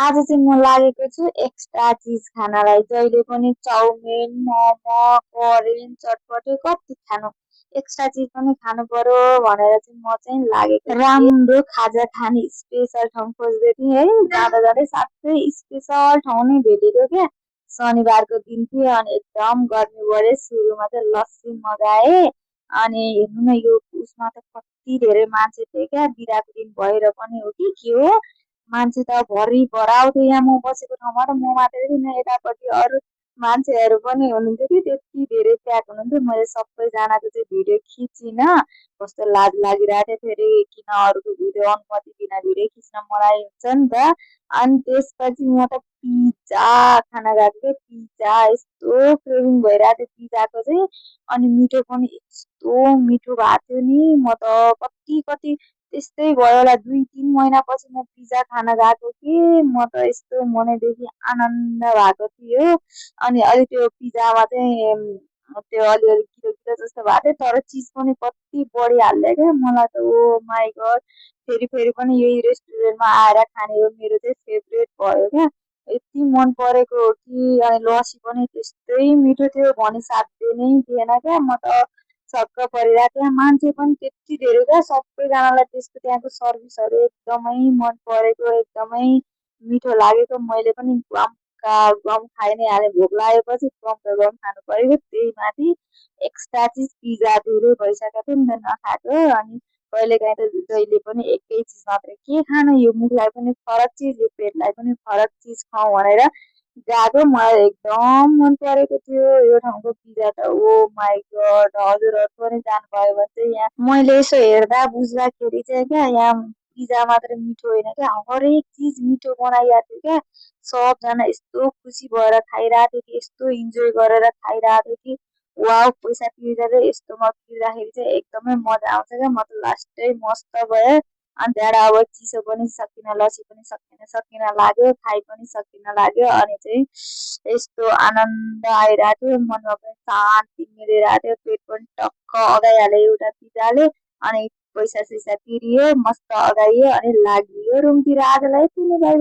आज चाहिँ म लागेको छु एक्स्ट्रा चिज खानलाई। जहिले पनि चाउमिन, मोमो, कोरियन, चटपटे कति खानु। एक्स्ट्रा चिज पनि खानु पर्यो भनेर चाहिँ म चाहिँ लागेको थिएँ। राम्रो खाजा खाने स्पेसल ठाउँ खोज्दै थिएँ है। जाँदा जाँदै साथै स्पेसल ठाउँ नै भेटेको क्या। शनिबारको दिन थियो अनि एकदम गर्मी बढ्यो। सुरुमा चाहिँ लस्सी मगाएँ। अनि हेर्नु न यो उसमा त कति धेरै मान्छे थियो क्या। बिदाको दिन भएर पनि हो कि के हो, मान्छे त भरि भराउँथ्यो। यहाँ म बसेको ठाउँमा त म मात्रै थिइनँ, यतापट्टि अरू मान्छेहरू पनि हुनुहुन्थ्यो कि त्यति धेरै प्याक हुनुहुन्थ्यो। मैले सबैजनाको चाहिँ भिडियो खिचिनँ। कस्तो लाज लागिरहेको थियो, फेरि किन अरूको भिडियो अनुमति बिना भिडियो खिच्न मलाई हुन्छ नि त। अनि त्यसपछि म त पिज्जा खान गएको थिएँ। पिज्जा यस्तो क्रेभिङ भइरहेको थियो पिज्जाको चाहिँ। अनि मिठो पनि यस्तो मिठो भएको थियो नि। म त कति कति त्यस्तै भयो होला 2-3 महिनापछि म पिज्जा खान गएको कि म त यस्तो मनैदेखि आनन्द भएको थियो। अनि अलि त्यो पिज्जामा चाहिँ त्यो अलिअलि किलो किलो जस्तो भएको थियो, तर चिज पनि कति बढी हाल्यो क्या। मलाई त ओ माई गड, फेरि फेरि पनि यही रेस्टुरेन्टमा आएर खाने हो, मेरो चाहिँ फेभरेट भयो क्या। यति मन परेको हो कि। अनि लसी पनि त्यस्तै मिठो थियो, भनी साध्य नै थिएन क्या। म त छक्क परिरहेको, त्यहाँ मान्छे पनि त्यति धेरै क्या। सबैजनालाई त्यसको त्यहाँको सर्भिसहरू एकदमै मन परेको, एकदमै मिठो लागेको। मैले पनि गमका गम खाइ नै हालेँ। भोक लागेपछि गमका गम खानु परेको। त्यही माथि एक्स्ट्रा चिज पिज्जा धेरै भइसकेको थियो नि त नखाएको। अनि कहिलेकाहीँ त जहिले पनि एकै चिज मात्रै के खानु, यो मुखलाई पनि फरक चिज, यो पेटलाई पनि फरक चिज खाउँ भनेर गएको। मलाई एकदम मन परेको थियो यो ठाउँको पिज्जा त। ओ माई गड, हजुरहरू पनि जानुभयो भने चाहिँ यहाँ मैले यसो हेर्दा बुझ्दाखेरि चाहिँ क्या, यहाँ पिज्जा मात्रै मिठो होइन क्या, हरेक चिज मिठो बनाइरहेको थियो क्या। सबजना यस्तो खुसी भएर खाइरहेको थियो कि, यस्तो इन्जोय गरेर खाइरहेको थियो कि वाउ, पैसा तिरेर यस्तोमा तिर्दाखेरि चाहिँ एकदमै मजा आउँछ क्या। म त लास्टै मस्त भएँ। अनि त्यहाँबाट अब चिसो पनि सकिन, लसी पनि सकिन सकिन लाग्यो, खाइ पनि सकिन लाग्यो। अनि चाहिँ यस्तो आनन्द आइरहेको थियो, मनमा पनि शान्ति मिलिरहेको थियो। पेट पनि टक्क अगाइहाल्यो एउटा पिज्जाले। अनि पैसा सैसा तिरियो, मस्त अगाइयो अनि लागियो रुमतिर। आजलाई यति नै, बाइ।